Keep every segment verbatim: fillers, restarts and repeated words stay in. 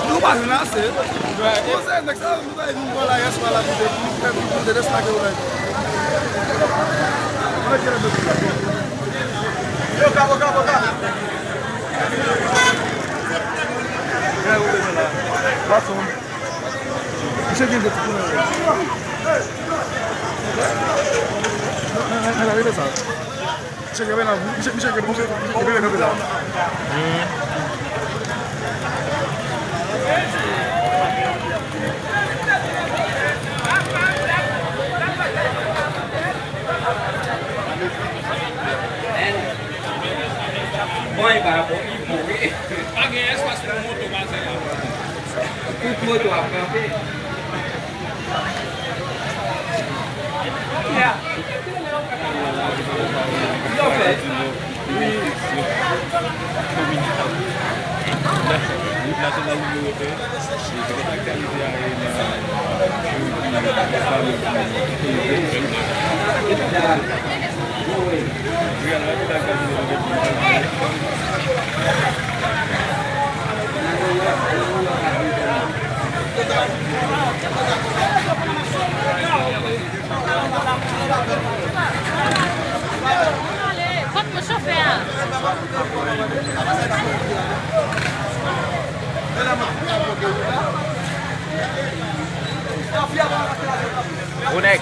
Nou pa jwenn ase. Bon, se nèg sa, nou ta vin bò la yè swa la pou te, pou te, pou te destake yo la. Yo, kabo, kabo, kabo. Gade ou la. Baton. Misye gen de ti konnen. Nan, nan, nan, nan, nan, sa. Misye kenbe nan, misye, misye kenbe, misye kenbe nan kanpe la. Bon, e pa bon, li bon, wi. Pa gen espas pou moto pase la. Tout moto ap kanpe. Wout nasyonal nimewo en, li gen aktyalite a e nan jounen fami. Kot chofè a? Ou nèg.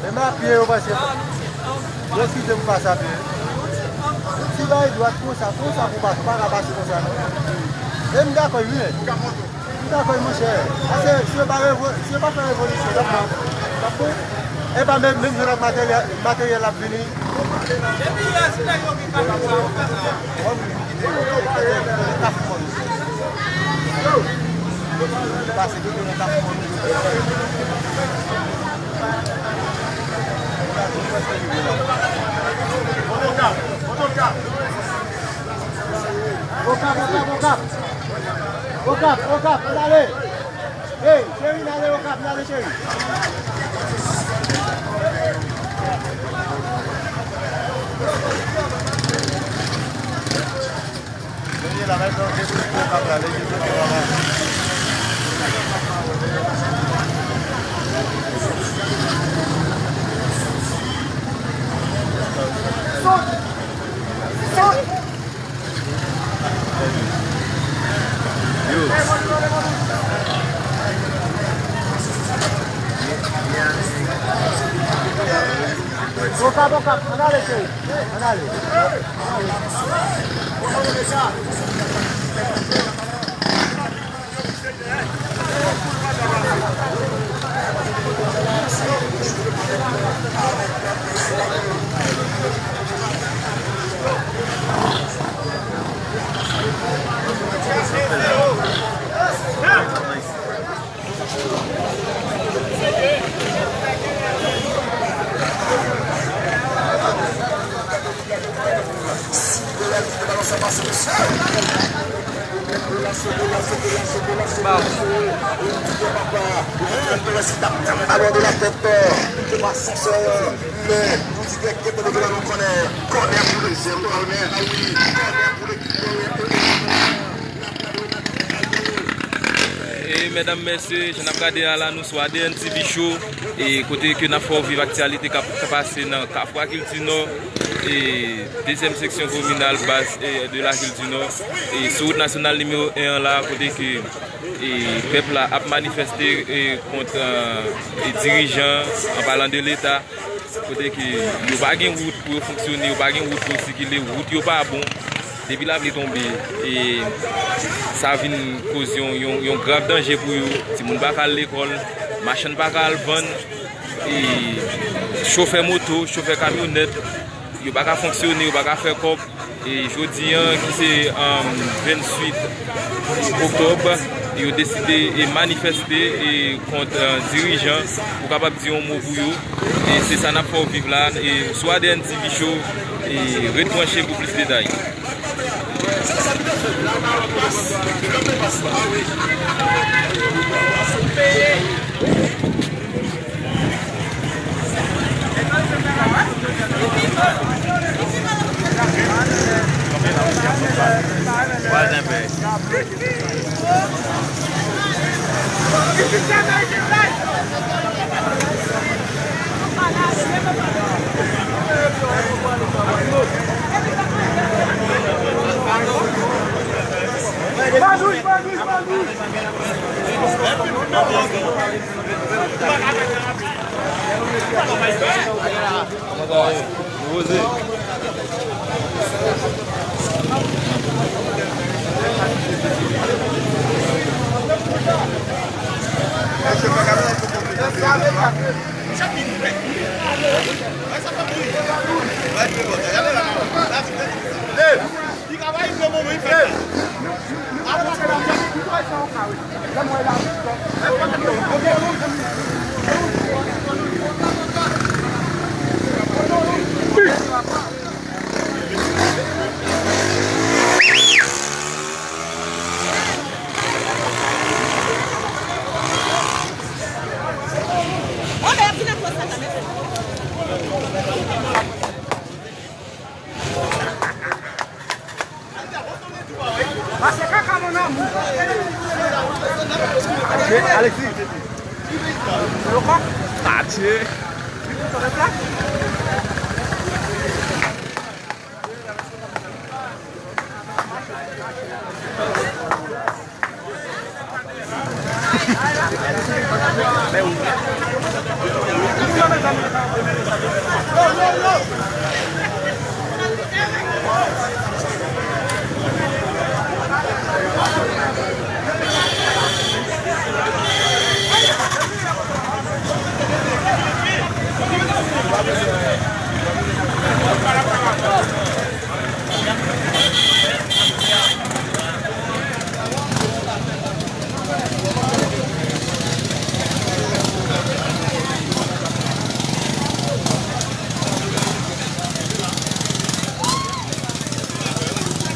Men m apye yo, paske yo kite m pase apye. Yon ti bagay dwat konsa, konsa pou pase, pa ka pase konsa non. E m dakò wi, men. M dakò wi, monchè. Paske si yo pa revo-, si yo pa fè revolisyon, y ap bon. Y ap bon. E pa menm, menm jan ak materyèl, materyèl ap vini. Okap, Okap, Okap! Okap, Okap, ann ale! Hey, cheri, n ale Okap, n ale, cheri! Okap, Okap, ann ale, cheri. Ann ale. Balon de la tèt, men, nou di klè, klè, kote ke nou konnen, kònè pou le, kònè, a wi, kònè pou le. E medam, mesye, jan n ap gade a la, nou sou A D N T V Show, e kote ke n ap fè w viv aktyalite k ap, k ap pase nan Kafou Akil di Nò, e dezyèm seksyon kominal baz, e de Lakil di Nò, e sou wout nasyonal nimewo en an la, kote ke, e pèp la ap manifeste, e kont, e dirijan, an palan de Leta. Kote ke yo pa gen wout pou yo fonksyone, yo pa gen wout pou yo sikile, wout yo pa bon. Depi lapli tonbe, e sa vin koz yon, yon, yon grav danje pou yo. Timoun pa ka al lekòl, machann pa ka al vann, e chofè moto, chofè kamyonèt, yo pa ka fonksyone, yo pa ka fè kòb. E jodi a, ki se, um, venntuit oktòb, yo deside e manifeste e kont, uh, dirijan pou kapab di yon mo pou yo. E se sa n ap fè w viv la, e sou A D N T V Show, e ret branche pou plis detay.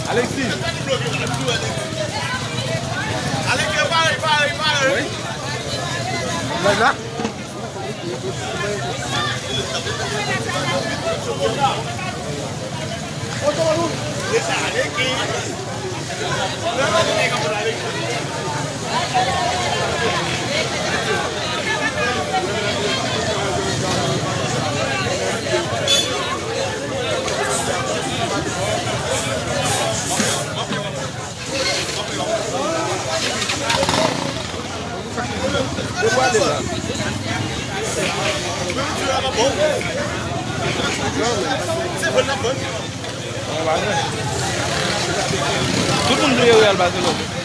Alexis. Alexis, pare, pare, pare. Wi. Lè la. Tout moun bliye Real Barcelone.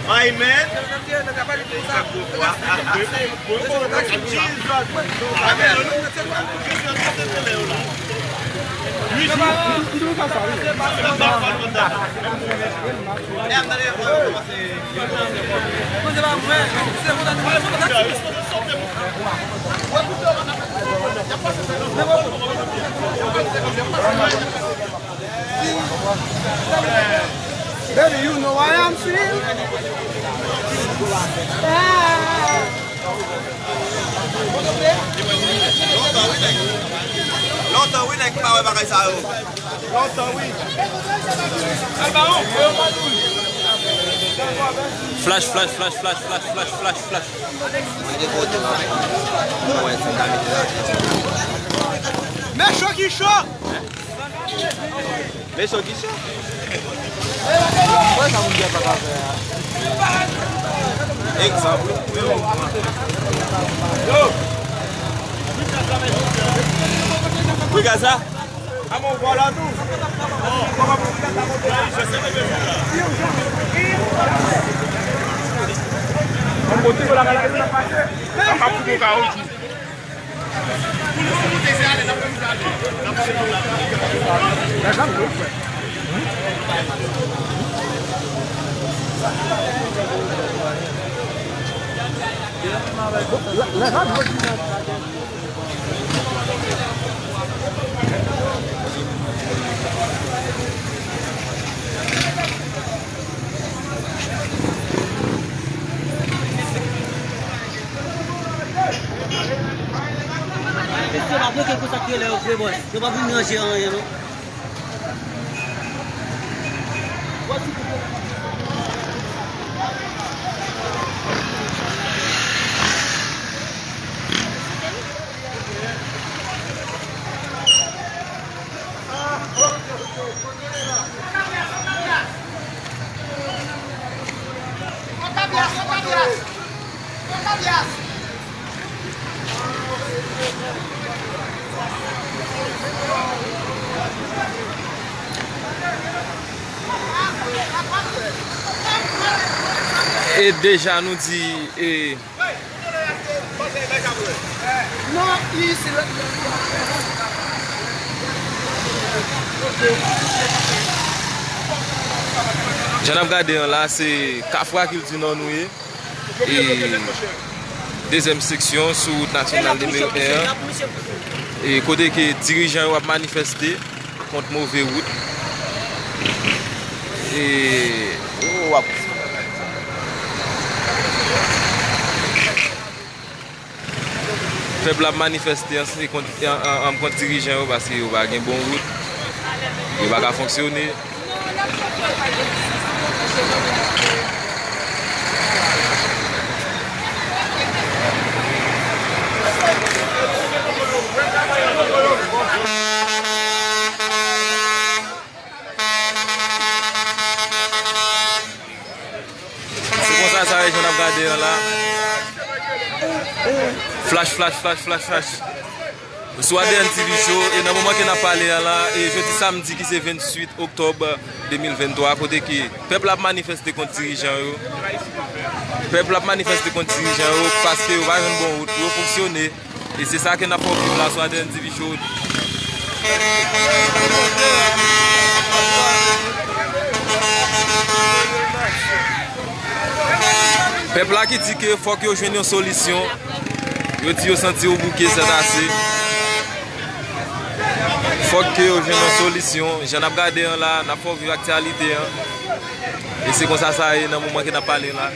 Amen. Baby, you know why I'm single? Ah. Lontan wi nèg, lontan wi nèg pa wè bagay sa yo. Lontan wi. Flash, flash, flash. Men cho ki cho. Men cho ki cho. Wè sa moun gen pa ka fè a. Egzanp. Yo. Wi, Gaza. Mesye, pa bloke l konsa k rele yo vre, bòs. Yo p ap vin ranje anyen, non. E deja nou di, e, jan n ap gade an la, se Kafou Akil di Nò nou ye. E dezyèm seksyon sou wout nasyonal nimewo en an. E kote ke dirijan yo ap manifeste kont move wout. E pèp la ap manifeste an, se kont, an, an, an, kont dirijan yo, paske yo pa gen bon wout, yo pa ka fonksyone. Se konsa sa ye, jan n ap gade an la. Flash, flash, flash, flash, flash. Sou A D N T V Show, e nan moman ke n ap pale an la, e jodi samdi ki se venntuit oktòb de mil venntwa, kote ke pèp la ap manifeste kont dirijan yo. Pèp la ap manifeste kont dirijan yo paske yo pa jwenn bon wout pou yo fonksyone. E se sa ke n ap fè w viv la sou A D N T V Show. Pèp la ki di ke fòk yo jwenn yon solisyon. Yo di yo santi yo bouke, sètase. Fòk ke yo jwenn yon solisyon. Jan n ap gade an la, n ap fè w viv aktyalite an. E se konsa sa ye nan moman ke n ap pale la.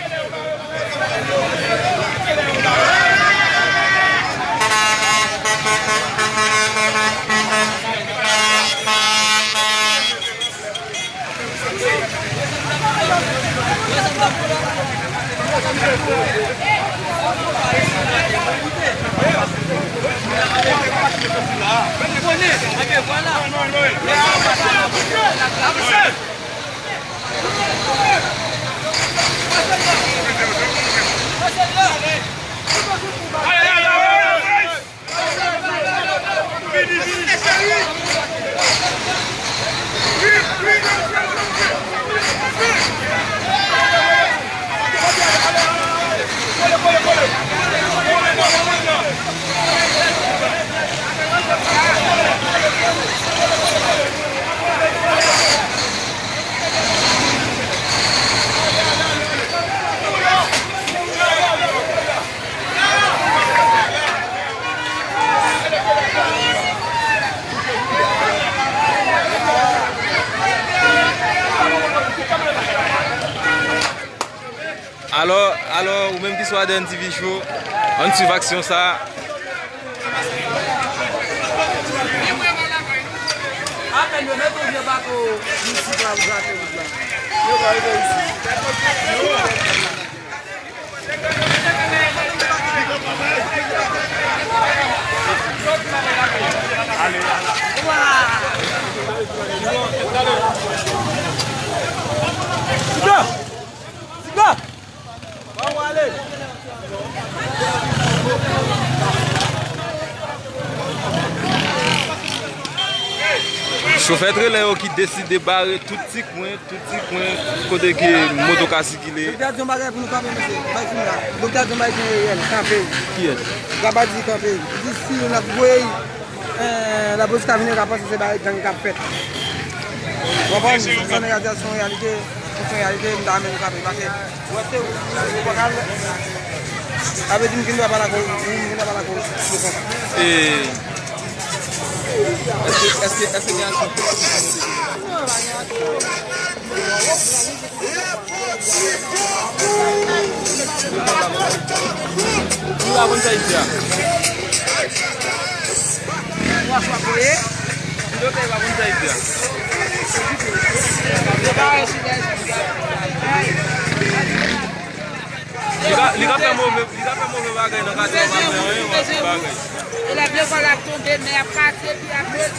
Alò, alò, ou menm ki sou A D N T V Show, ann swiv aksyon sa a. Apèn yo mete yon vye bato, nou si pa pou gate wout la. Yo pa rive isi. Chofè trelè yo ki deside bare tout ti kwen, tout ti kwen kote ke moto ka sikile. Doktè a di yon bagay pou nou kanpe, mesye. Bay fini la. Doktè a di yon bagay ki reyèl, kanpe. Kiyès? Gaba di kanpe. Li di si n ap voye, eh, lapolis ka vini, yo ka panse se bagay gang k ap fèt. Ou konprann? Sa n ap di a se yon reyalite, se yon reyalite, m ta renmen nou kanpe. Pase ou wè se ou, ou pa ka al. Sa vle di m gen dwa pale ak ou, m gen dwa pale ak ou, nou konsa. E, èske, èske, èske gen aksyon? Nou la konn sa isi a. Twa fwa voye. Pilotè pa konn sa isi a. Li ka, li ka fè move, li ka fè move bagay nan katye, w pa fè anyen, w pa fè bagay. Elèv lekòl ap tonbe, mè ap pase, pi ap pase.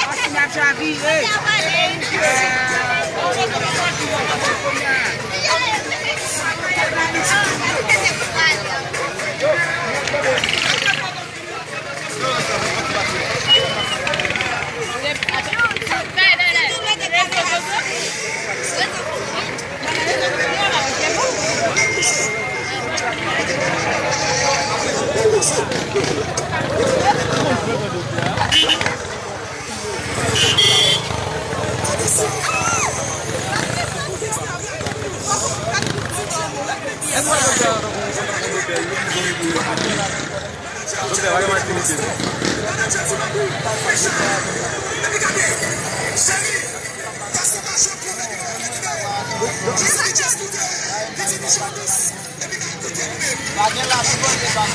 Machin ap chavire. Pa gen la pou manje pa.